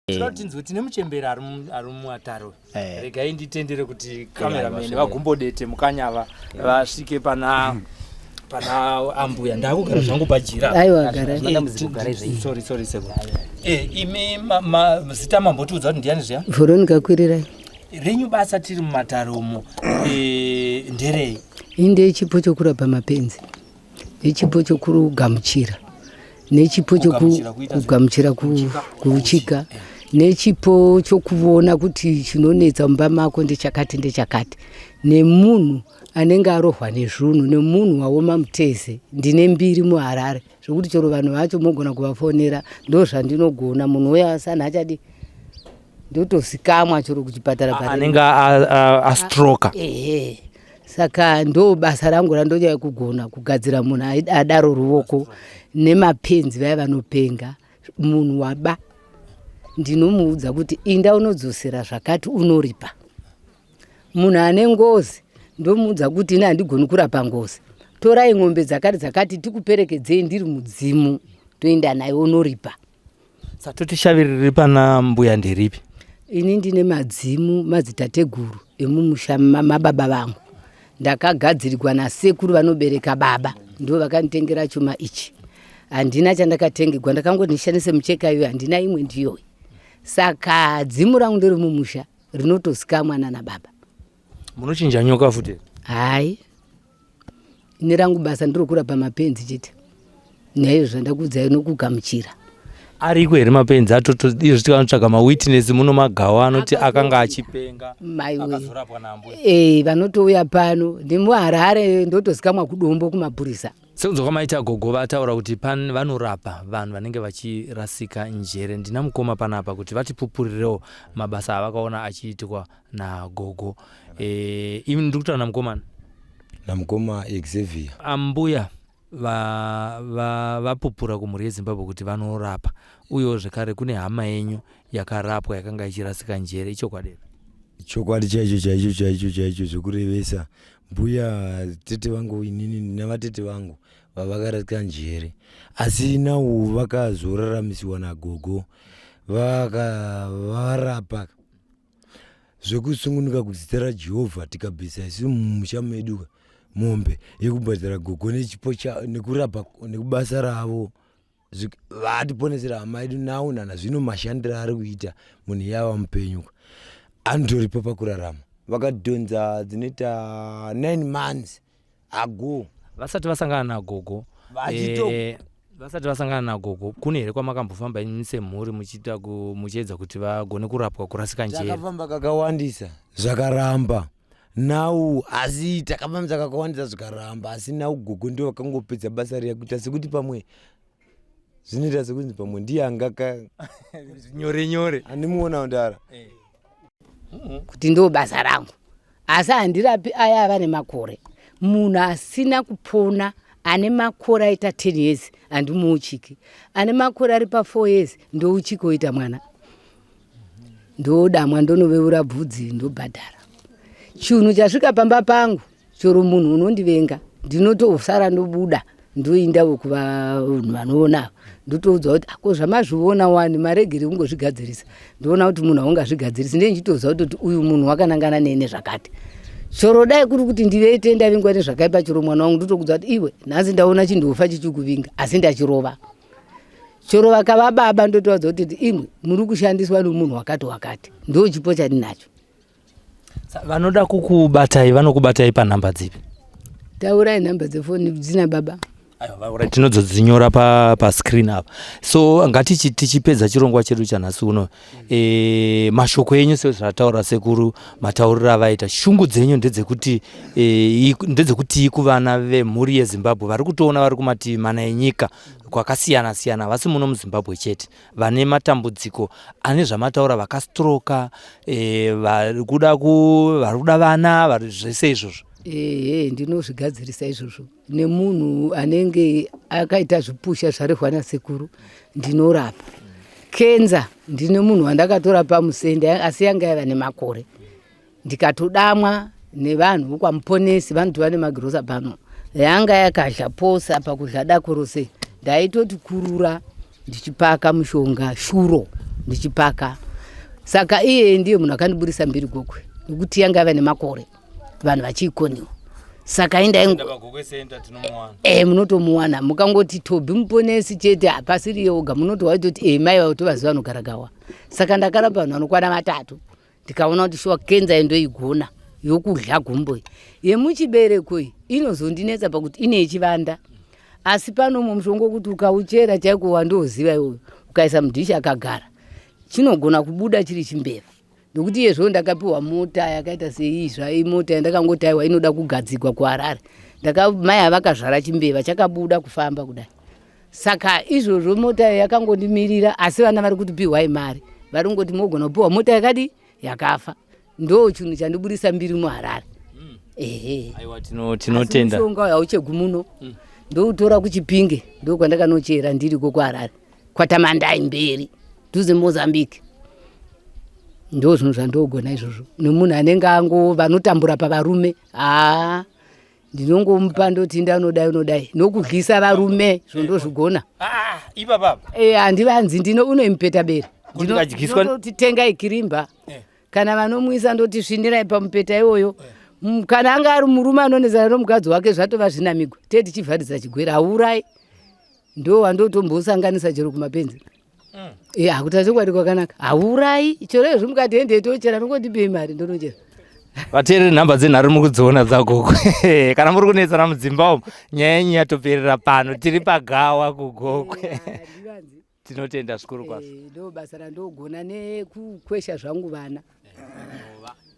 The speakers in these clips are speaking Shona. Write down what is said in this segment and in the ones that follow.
Tinoda kuti tinzwe tine muchembere ari mu- ari mumatare uyu. Eh. Regai nditendere kuti cameraman vagumbodete mukanyava vasvike pana pana ambuya. Ndakugara zvangu pajira. Aiwa, garai. Eh, sorry sorry sekuru. Eh, imi zita mambotiudza kuti ndiani zviya? Veronica Kwirirai. Renyu basa tiri mumatare umo eh, nderei? Inde chipo chokurapa mapenzi, nechipo chokugamuchira, nechipo Kugamuchira kuita chokugamuchira kuuchika, nechipo chokuona kuti chinonetsa mumba mako ndechakati ndechakati, nemunhu anenge arohwa nezvunhu, nemunhu waoma muteze. Ndine mbiri muHarare zvokuti chero vanhu vacho mogona kuvafonera, ndo zvandinogona. Munhu uya asana achadi ndotozikamwa chero kuchipatara Anenge astroka. Ehe, saka ndo basa rangu randonyanya kugona, kugadzira munhu adaro ruoko nemapenzi vaya vanopenga. Munhu waba ndinomuudza kuti inda unodzosera zvakati, unoripa. Munhu ane ngozi ndomuudza kuti ini handigoni kurapa ngozi, torai ng'ombe dzakati dzakati tikuperekedzei, ndiri mudzimu, toenda naye unoripa. Satoti shavi riri pana mbuya nderipi? Ini ndine madzimu, madzitateguru emumusha mababa vangu. Ndakagadzirirwa nasekuru vanobereka baba, ndo vakanditengera chuma ichi. Handina chandakatengegwa, ndakangoti ndishandise mucheka iyoyo, handina imwe, ndiyoyi. Saka dzimu rangu nderemumusha rinotozikamwa nana baba. Munochinja nyoka futi here? Hai, ini rangu basa ndirokurapa mapenzi chete, naizvo zvandakuudzai nokugamuchira. Ariko here mapenzi atoto izvo tikanotsvaga mawitness muno magawa anoti akanga achipenga Maiwe. akazorapwa naambuya? Eh, vanotouya pano nemuHarare, ndotozikamwa kuDombo kumapurisa. Sekunzwa kwamaita gogo vataura kuti vanorapa vanhu vanenge vachirasika njere, ndina mukoma panapa kuti vatipupurirewo mabasa avakaona achiitwa nagogo. E, imi ndiri kutaura namukomana? Namukoma Xavier. Ambuya vapupura kumhuri yeZimbabwe kuti vanorapa, uyewo zvekare kune hama yenyu yakarapwa yakanga ichirasika njere. Ichokwadi here? Chokwadi chaicho chaicho chaicho chaicho, zvekurevesa. Mbuya tete vangu, inini navatete vangu vavakarasika njere, asi now vakazoraramisiwa nagogo, vavarapa zvekusungunuka kuzita raJehovha. Tikabvisa isu mumusha medu mombe yekubhadhara gogo nechipo nekurapa nekubasa ravo, vatiponesera hama yedu. Now nana zvino mashandiro ari kuita munhu yava mupenyu, anotoripo pakurarama. Vakadhonza dzinoita 9 months ago vasati vasangana nagogo. Eh, vasati vasangana nagogo, kune here kwamakambofamba imi semhuri muchiita muchiedza kuti vagone kurapwa kurasika njere? Takafamba kakawandisa, zvakaramba now, asi takafambisa kakawandisa zvikaramba, asi now gogo ndo vakangopedza basa riya, kuita sekuti pamwe zvinoita sekunzi pamwe ndiye angaka nyore nyore. Handimuona ndara. Kuti ndo basa rangu, asi handirapi aya ava nemakore. Munhu asina kupona ane makore aita 10 years handimuuchiki. Ane makore ari pa4 years ndouchiki, oita mwana, ndodamwa, ndonoveura bvudzi, ndobhadhara. Chinhu chasvika pamba pangu, chero munhu unondivenga, ndinotosara ndobuda, ndoindawo kuvanhu vanoona, ndotoudzwa kuti ako zvamazviona wani, maregere kungozvigadzirisa. Ndoona kuti munhu haungazvigadzirisi, ndee ndichitoziva kutoti uyu munhu wakanangana nene zvakati. Chero dai kuri kuti ndivete ndavingwa nezvakaipa, chero mwana wangu, ndotokudza kuti iwe, nhasi ndaona chindofa chichikuvinga, asi ndachirova. Chero vakava baba, ndotovaudza kuti imwe muri kushandiswa nomunhu wakati wakati. Ndo chipo chandinacho. Vanoda kukubatai vanokubatai panhamba dzipi? Taurai nhamba dzefoni dzina baba. Aiwa, alright, tinodzodzinyora pascreen apa. So ngatichi tichipedza chirongwa chedu chanhasi uno, mashoko enyu sezvataura sekuru, matauriro avaita, shungu dzenyu ndedzekuti ndedzekutii kuvana vemhuri yeZimbabwe vari kutoona vari kumativi mana enyika kwakasiyana siyana, vasi muno muZimbabwe chete, vane matambudziko ane zvamataura, vakastroka, vari kuda vana, vari zvese izvozvo? Ehe, ndinozvigadzirisa izvozvo. Nemunhu anenge akaita zvipusha zvarehwa nasekuru, ndinorapa kenza. Ndine munhu wandakatorapa musende, asi yanga yava nemakore, ndikatodamwa nevanhu vokwaMuponesi, vanotova nemagirosa pano. Yanga yakadya pose apa, kudya dako rose. Ndaitoti kurura ndichipaka mushonga shuro. Ndichipaka. Saka iye ndiye munhu akandiburisa mbiri Gokwe, nekuti yanga yava nemakore vanhu vachiikoniwa. Saka indaingo e munotomuwana mukangoti Tobi Muponesi chete, hapasiri yoga, munoti waitoti e mai vakutovaziva vanogara Gawa. Saka ndakarapa vanhu vanokwana vatatu, ndikaona kuti shuwa kenza ndoigona yokudya gumbo iyi. Yemuchibereko iyi inozondinetsa pakuti ine ichivanda, asi pano umwe mushonga wekuti ukauchera chaiko wandoziva iwoyo, ukaisa mudhishi akagara, chinogona kubuda chiri chimbeva. Nokuti iyezvo ndakapiwa mota yakaita seiyi zvai, mota yandakangoti aiwa inoda kugadzigwa kuHarare. Mai avakazvara chimbeva chakabuda kufamba kudai. Saka izvozvo mota yakangondimirira, asi vana vari kuti piwai mari, vari kungoti mogona kupiwa mota yakadi yakafa. Ndo chinhu chandiburisa mbiri muHarare. Ehe. Aiwa, tinotenda. Mushonga uyu hauchegwi muno, ndoutora kuChipinge, ndokwandakanochera ndiriko kuHarare, kwaTamandai mberi dhuze Mozambique. Ndo zvinhu zvandogona izvozvo. Nemunhu anenge ango vanotambura pavarume, haa, ndinongomupa, ndoti ndanodai unodai, nokudyisa varume zvondozvigona. Ah, ipapapa? E, handivanzi, ndino unoimupeta bere. Kuti ukadyiswa- Ndinototi tengai kirimba, kana vanomwisa ndoti svinirai pamupeta iwoyo. Kana anga ari murume anonetsana nomukadzi wake, zvatova zvinamigwa, tee tichivharidza chigwere, haurai. Ndo wandotombosanganisa chero kumapenzi. E, hakuta chokwadi kwakanaka, haurai chero izvi mukati ende tochera, nongondipei mari ndonochera. Vateereri, nhamba dzenhare muri kudziona dzaGogo. Kana muri kunetsana mudzimba umu, nyaya yenyu yatoperera pano. Tiri paGawa kuGokwe. Tinotenda zvikuru kwazvo. Eh, ndo basa randogona nekukwesha zvangu vana.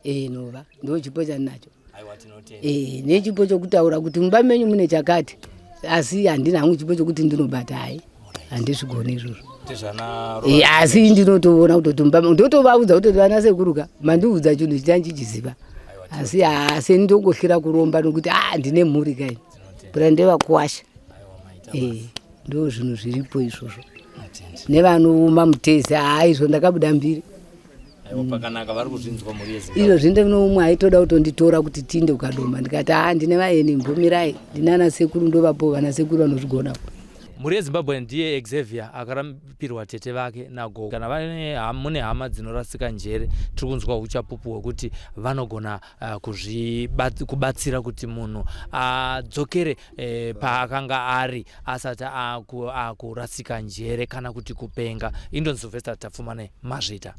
E, nova ndo chipo chandinacho. Aiwa, tinotenda. E, nechipo chokutaura kuti mumba menyu mune chakati, asi handina hangu chipo chokuti ndinobata, hai, handizvigoni izvozvo. Tezvana. E, asi ndinotoona kutoti mumba ndotovaudza kutoti vana sekuruka mandiudza chinhu chichandichiziva, asi asi ndongohlira kuromba nokuti a ndine mhuri kaini pura ndevakuwasha. E, ndo zvinhu zviripo izvozvo nevanouma mutezi. Haa, izvo ndakabuda mbiri. Aiwa, pakanaka, vari kuzvinzwa mhuri yeZimbabwe. Izvo zvinde noumwe aitoda kutonditora kuti tinde ukadoma, ndikati haa, ndine vaeni, mbomirai, ndinana sekuru, ndovapo vana sekuru vanozvigona. Mhuri yeZimbabwe, ndiye Xavier akarapirwa tete vake nagogo. Kana vane mune hama dzinorasika njere, tiri kunzwa uchapupu hwekuti vanogona kubatsira kuti munhu adzokere paakanga ari asati akurasika njere kana kuti kupenga. Indonzi Sylvester Tapfumane, mazvita.